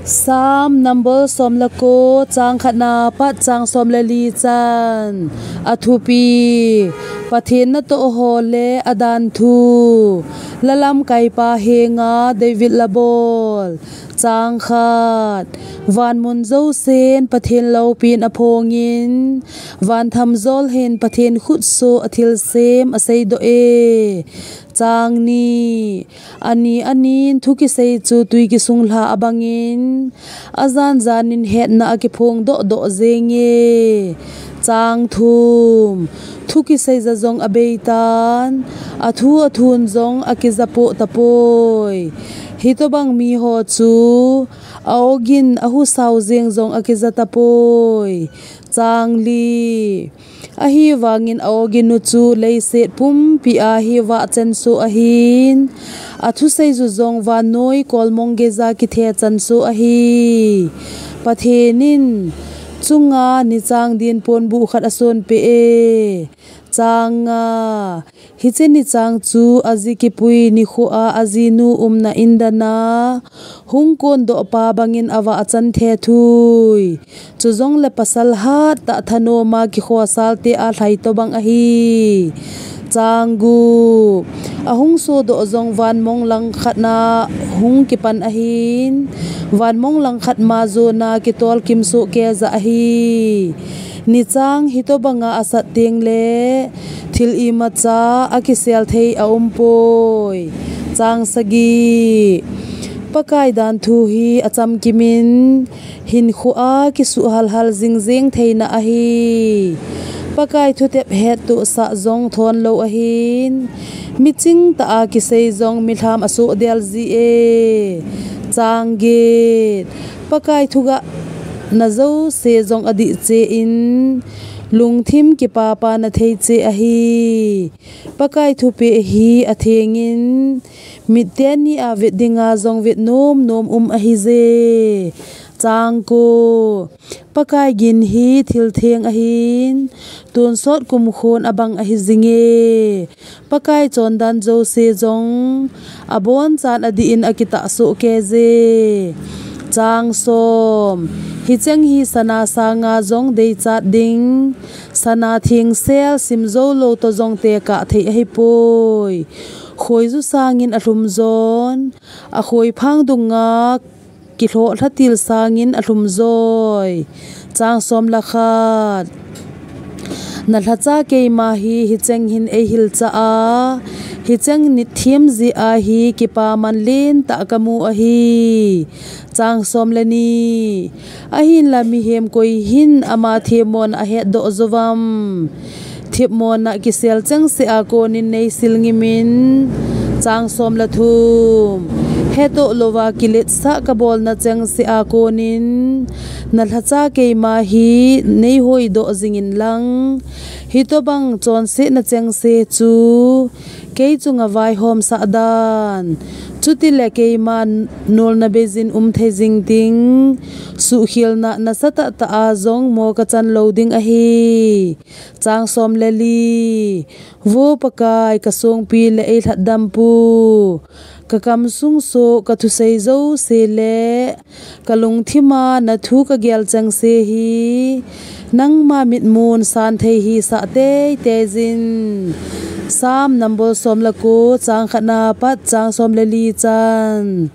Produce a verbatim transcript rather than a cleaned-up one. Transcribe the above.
Psalm number som le ko, chang khatna pat chang som le li chan. A thupi: Pathen natoh ho le a dan thu. La lamkaipa henga David la bol. Chang khat. Van mun jousen Pathen loupin a phongin, van tham jol hin Pathen khutsoh a thilsem a seidoh e. Chang ni. Ani anin thu kisei chu tui kisung lha a bangin, a jan janin hetna a kiphong dohdoh jenge. Chang thum. Thu kisei ja jong a beitan, a thu a thun jong a kija poh tapoi. Hitobang miho chu a ogin a husau jeng jong a kija tapoi. Chang li. Ahivangin a oginu chu leiset pumpi a hi vah chensoh ahin, a thusei ju jong vannoi kolmong geija kithe chensoh ahi. Pathen in chunga nichang din ponbuh khat a sonpeh e. Chang nga. Hiche nichang chu a ji kipui nikho a a jinu umna indan a hung kondoh pa bangin a vah chan thethui. Chujongle pasal hattah thanoma kikhosal te a lhai tobang ahi. Chang gup. A hung sodoh jong vanmong langkhat na hung kipan ahin, vanmong langkhat ma jona kitol kimsoh keija ahi. Nichang hitobanga a sat tengle thil imacha a kisel thei a umpoi. Chang sagi. Pakai dan thu hi a chamkimin, hinkhoa kisuh halhal jingjing theina ahi. Pakai thutep hettohsah jong thon lou ahin, miching tah a kisei jong milham a sohdel ji e. Chang get. Pakai thugahna jouse jong a dih chein, lungthim kipapana thei cheh ahi. Pakai thupeh hi a thengin, mit teni a vet dinga jong vet nomnom um ahije. Chang ko. Pakai gin hi thil theng ahin, tonsot kumkhon a bang ahi jinge. Pakai chondan jouse jong a bonchan a dihin a kitahsoh keije. Chang som. Hicheng hi sana sanga jong deichat ding, sana thengsel simjou lou toh jong tekah thei ahipoi. Khoiju sangin a lhum jon, a khoiphang dunga kilhoh lhatil sangin a lhum joi. Chang som le khat. Na lhacha keima hi hicheng hin ei hilchah a, hicheng nitthem jeh a hi kipaman lentah ka mu ahi. Chang som le ni. Ahinla mihem koi hin ama themmona a hetdoh jouvam? Themmona kisel chengse a konin nei sil ngimin. Chang som le thum. Hetoh louva kiletsah ka bolna chengse a konin, na lhacha keima hi nei hoidoh jingin lang, hitobang chonsetna chengse chu kei chunga vaihomsah dan, chutile keima nolna beijin um thei jing ding, suhkhelna nasatah tah a jong mo ka chan lou ding ahi. Chang som le li. Vo Pakai, ka songpi le ei lhatdampu, ka kamsung soh, ka thusei jouse le ka lungthima na thu ka gel chengse hi nangma mitmun san thei hisah teitei jin. Psalm number som le ko, chang khatna pat chang som le li chan.